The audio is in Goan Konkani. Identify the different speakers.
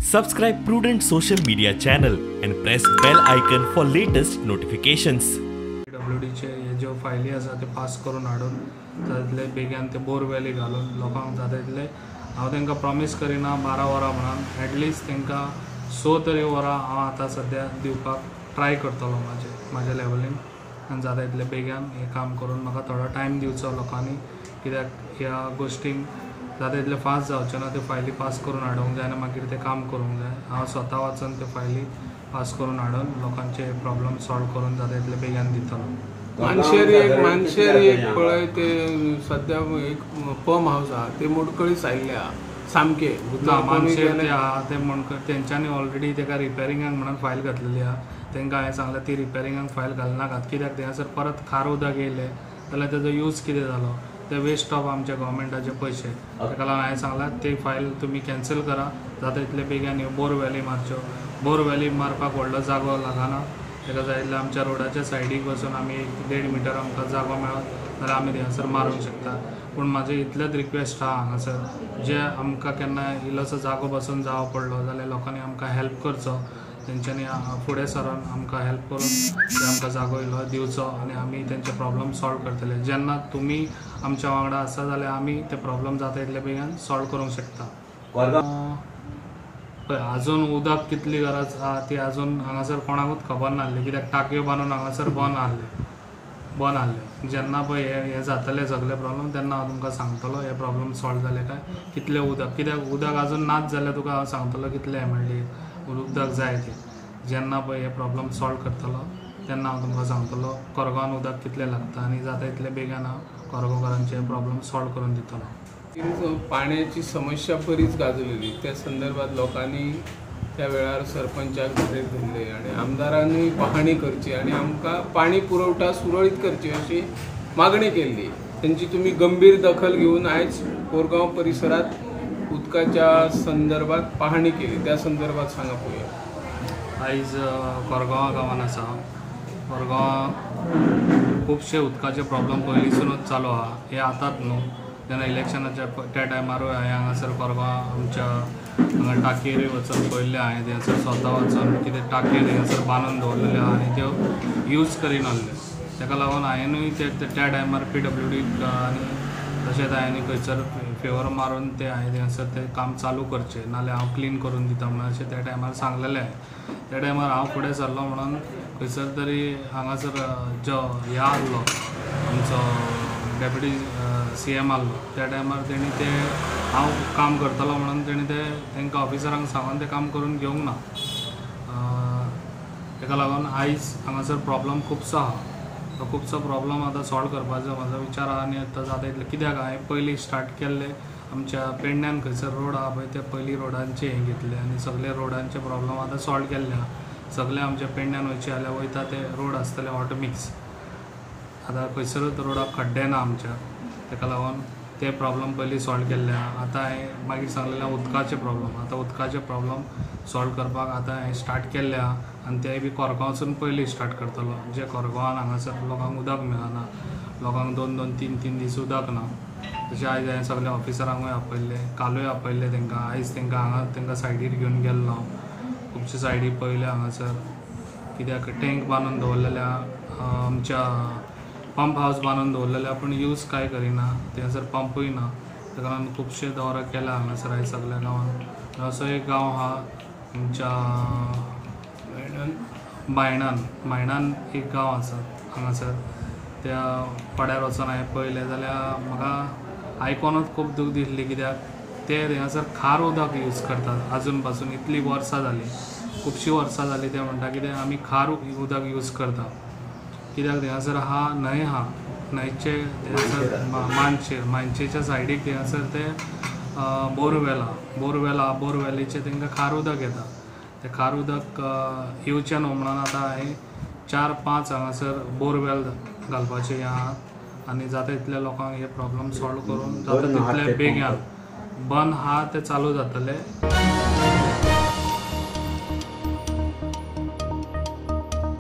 Speaker 1: Subscribe Prudent Social Media channel and press bell icon for latest notifications.
Speaker 2: PWDचे हे ज्यो फायली आसा ते पास करून हाडून जाता बेगीन ते बोरवेली घालून लोकांक जाता तितले हांव तांकां प्रॉमीस करिना 12 वरां म्हणून, एटलिस्ट तांकां 6 तरी वरां हांव आतां सद्या दिवपाक ट्राय करतलो म्हाज्या लेवलीन आनी जाता तितले बेगीन हें काम करून म्हाका थोडो टायम दिवचो लोकांनी, कित्याक ह्या गोश्टींक जाता तितले फास्ट जावचें ना. त्यो फायली पास करून हाडूंक जाय आनी मागीर तें काम करूंक जाय. हांव स्वता वचून त्यो फायली पास करून हाडून लोकांचे प्रॉब्लम सॉल्व करून जाता तितले बेगीन दितलो.
Speaker 3: मानशेर एक पळय ते सद्या एक पंप हावस आहा ते मोडकळीस आयिल्ले आहा सामके.
Speaker 2: ना, मानशेर ते आहा ते म्हणकर तेंच्यांनी ऑलरेडी तेका रिपेरिंगाक म्हणून फायल घातलेली आहा. तांकां हांवें सांगलां ती रिपेरिंगाक फायल घालनाकात, कित्याक थंयसर परत खार उदक येयलें जाल्यार तेजो यूज कितें जालो, ते वेस्ट ऑफ आमच्या गव्हर्मेंटाचे पयशे. ताका लागून हांवें सांगलां ते फायल तुमी कॅन्सल करा, जाता तितले बेगीन ह्यो बोरवेली मारच्यो. बोरवेली मारपाक व्हडलो जागो लागना, ताका जाय तितले आमच्या रोडाच्या सायडीक वचून आमी 1.5 मिटर आमकां जागो मेळत जाल्यार आमी थंयसर मारूंक शकता. पूण म्हाजें इतलेंच रिक्वेस्ट आहा हांगासर, जे आमकां केन्ना इल्लोसो जागो बसून जावो पडलो जाल्यार लोकांनी आमकां हेल्प करचो, तेंच्यांनी फुडें सरून आमकां हेल्प करून ते आमकां जागो इल्लो दिवचो आनी आमी तेंचे प्रॉब्लम सॉल्व करतले. जेन्ना तुमी आमच्या वांगडा आसा जाल्यार आमी ते प्रॉब्लम जाता तितले बेगीन सॉल्व करूंक शकता. पळय आजून उदक कितली गरज आहा ती आजून हांगासर कोणाकूच खबर नासली, कित्याक टाकयो बांदून हांगासर बंद आहले. जेन्ना पळय हे जातले सगळे प्रॉब्लम तेन्ना हांव तुमकां सांगतलो हे प्रॉब्लम सॉल्व जाले काय कितलें उदक, कित्याक उदक आजून नाच जाल्यार तुका हांव सांगतलो कितलें MLD उदक जाय तें. जेन्ना पळय हे प्रॉब्लम सॉल्व करतलो तेन्ना हांव तुमकां सांगतलो कोरगांवान उदक कितलें लागता आनी जाता तितले बेगीन हांव कोरगांवकारांचे प्रॉब्लम सॉल्व करून दितलो.
Speaker 3: पाण्याची समस्या बरीच गाजलेली, त्या संदर्भात लोकांनी त्या वेळार सरपंचाक धरेर धरले आनी आमदारांनी पाहणी करची आनी आमकां पाणी पुरवठा सुरळीत करची अशी मागणी केल्ली. तेंची तुमी गंभीर दखल घेवन आयज कोरगांव परिसरात उदकाच्या संदर्भात पाहणी केली, त्या संदर्भात सांगा पळोवया.
Speaker 2: आयज कोरगांव गांवान आसा. कोरगांव खुबशे उदकाचे प्रॉब्लम पयलींसूनच चालू आहा, हे आतांच न्हू. जेन्ना इलेक्शनाच्या त्या टायमारूय हांवें हांगासर कोरगांव आमच्या हांगा टाकयेरूय वचून पळयल्लें हांवें, थंयसर स्वता वचून कितें टाकयो थंयसर बांदून दवरलेल्यो आहा आनी त्यो यूज करिनासल्यो. ताका लागून हांवेंनूय ते त्या टायमार PWD आनी तशेंच हांवें खंयसर फेवर मारून ते हांवें थंयसर तें काम चालू करचें, नाल्यार हांव क्लीन करून दिता म्हणून अशें त्या टायमार सांगलेलें हांवें. त्या टायमार हांव फुडें सरलो म्हणून खंयसर तरी हांगासर जो ह्या आहलो आमचो डेप्युटी CM आहलो त्या टायमार तेणी ते हांव काम करतलो म्हणून तेणी ते तांकां ऑफिसरांक सांगून तें काम करून घेवंक ना. ताका लागून आयज हांगासर प्रॉब्लम खुबसो आहा, तो खुबसो प्रॉब्लम आतां सॉल्व करपाचो म्हाजो विचार आहा आनी आतां जाता तितलें, कित्याक हांवें पयलीं स्टार्ट केल्लें आमच्या पेडण्यान खंयसर रोड आहा पळय ते पयलीं रोडांचे हें घेतलें आनी सगळे रोडांचे प्रॉब्लम आतां सॉल्व केल्ले आहा. सगळे आमच्या पेडण्यान वयचे जाल्यार वयता ते रोड आसतले ऑटोमिक्स, आतां खंयसरूच रोडाक खड्डे ना आमच्या, ताका लागून ते प्रॉब्लम पयलीं सॉल्व केल्ले आहा. आतां हांवें मागीर सांगलेलें उदकाचे प्रॉब्लम, आतां उदकाचे प्रॉब्लम सॉल्व करपाक आतां हांवें स्टार्ट केल्ले आहा आनी तेय बी कोरगांवसून पयलीं स्टार्ट करतलो. जे कोरगांवान हांगासर लोकांक उदक मेळना, लोकांक 2 2 3 3 दीस उदक ना. तशें आयज हांवें सगल्या ऑफिसरांकूय आपयल्ले, कालूय आपयल्ले तांकां, आयज तांकां हांगा तांकां सायडीर घेवन गेल्लो हांव, खुबशे सायडी पळयले हांगासर, कित्याक टँक बांदून दवरलेले आहा, आमच्या पंप हावस बांदून दवरलेले आहा पूण यूज कांय करिना, थंयसर पंपूय ना. ताका लागून खुबशे दौरा केला हांगासर आयज सगल्या गांवान. असो एक गांव आहा आमच्या मायणान एक गांव आसा हांगासर, त्या पाड्यार वचून हांवें पळयलें जाल्यार म्हाका आयकोनूच खूब दूख दिसली, कित्याक ते थंयसर खार उदक यूज करतात आजून पासून, इतलीं वर्सां जालीं, खुबशीं वर्सां जालीं. ते म्हणटा कितें आमी खार उदक यूज करता, कित्याक थंयसर आहा न्हंय आहा, न्हंयचे थंयसर मानशेच्या सायडीक थंयसर ते बोरवेल आहा, बोरवेलीचें तांकां खार उदक येता. तें खार उदक येवचें न्हू म्हणून आतां हांवें 4-5 हांगासर बोरवेल घालपाचें आहा आनी जाता तितल्या लोकांक हे प्रॉब्लम सॉल्व करून जाता तितले बेगीन बंद आहा ते चालू जातले.